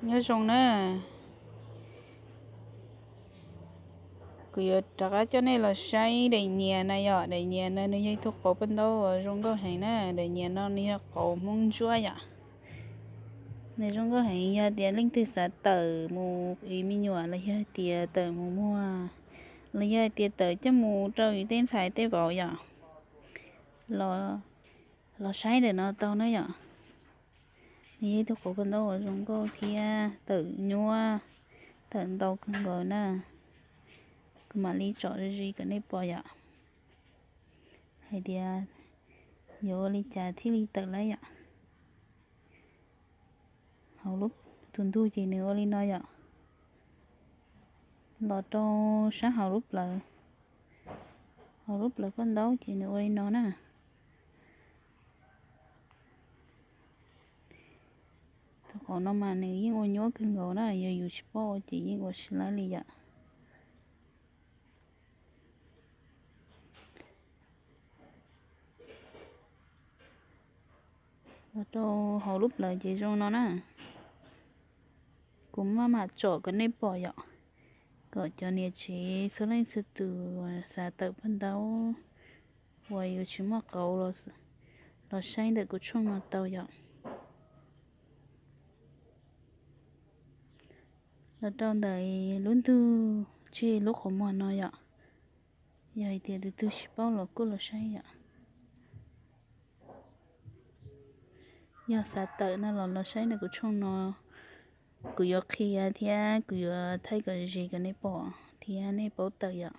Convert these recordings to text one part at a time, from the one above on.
Nyob zoo na, kuv yuav rov qab coj nej los saib daim nyias na yom. Daim nyias no nws yog ib tug qauv paj ntaub uas zoo nkauj heev na. Daim nyias no nws yog qauv Hmoob Ntsuab yom. Nws zoo nkauj heev, yog tias leej twg xav tawm mus ev me nyuam los yog tias tawm mus muag los yog tias tawm coj mus rau yus tej ntxhais tej vauv yom, los saib ntawm no tau na yom. Nws yog ib tug qauv paj ntaub uas zoo nkauj thiab tawm nyuaj, tawm ntau kawg nkaus na. Kuv mam li tsom ze kom nej pom yom, hais tias yuav ua li cas thiaj li tawm lawm yom. Hauv lub, tus ntug ces nws ua li no yom. Los rau sab hauv lub plawv, hauv lub plawv paj ntaub ces nws ua li no na. Tus qauv no mas nws yeej ua nyuaj kawg nkaus na, yog yus tsis paub ua ces yeej ua tsis laib li yom. Los rau hauv lub plawv ces zoo no na. Kuv maj mam tsom kom nej pom yom, kom cov niam tsev txhua leej txhua tus xav tawm paj ntaub uas yus tsis muaj qauv los saib ntawm kuv tshooj no tau yom. Los rau ntawm lub ntug tseg lub qhov muag no yom. Yog hais tias tus twg tsis paub los kuj los saib yom. Yog xav tawm no los los saib ntawm kuv tshooj no, kuv yuav qhia thiab kuv yuav thaij kom ze kom nej pom thiab nej paub tawm yom.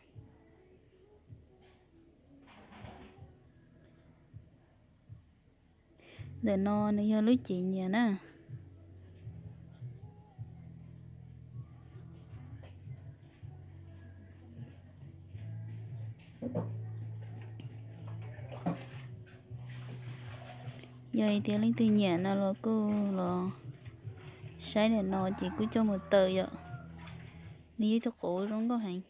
Ntawm no nws yog lub cev nyias na. Yog hais tias leej twg nyiam no los kuj los saib ntawm no ces kuj coj mus tawm yom. Nws yog ib tug qauv zoo nkauj heev.